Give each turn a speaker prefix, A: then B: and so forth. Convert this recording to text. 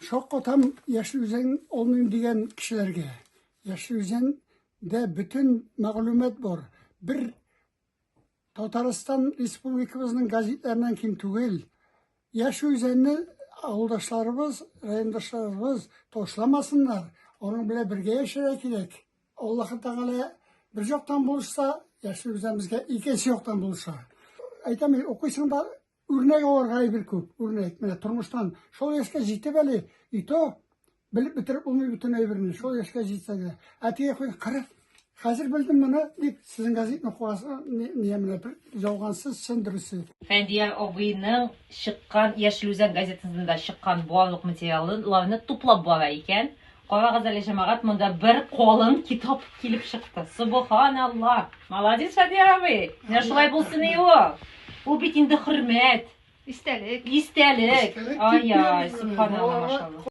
A: Шаккатам Яшел Үзән алмыйм дигән кешеләргә. Яшел Үзәндә бөтен мәгълүмат бар. Бер Татарстан Республикабызның газетларыннан ким түгел. Яшел Үзәнне авылдашларыбыз, райондашларыбыз ташламасыннар. Аның белән бергә яшәргә кирәк. Аллаһы Тәгалә бер яктан булышса, Яшел Үзән безгә икенче яктан булыша. Әйтәм, укыйсың да Үрнәк алырга әйбер күп, үрнәк. Менә тормыштан шул яшькә җитеп әле, и то белеп бетереп булмый бөтен әйберне, шул яшькә җитсә дә. Ә теге куй, кара, хәзер белдем моны, дип, сезнең газетны укыгасы, не менә бер ялгансыз, чын дөресе.
B: Фәндияр абыйның чыккан Яшел Үзән газетасында чыккан барлык материалларны туплап бара икән. Карагыз әле, җәмәгать, монда бер калын китап килеп чыкты. Собханалла! Молодец, Фәндияр абый! Менә шулай булсын и ул! Ул бит инде хөрмәт.
C: Истәлек.
B: Истәлек. Ай-яй, субханалла, машалла.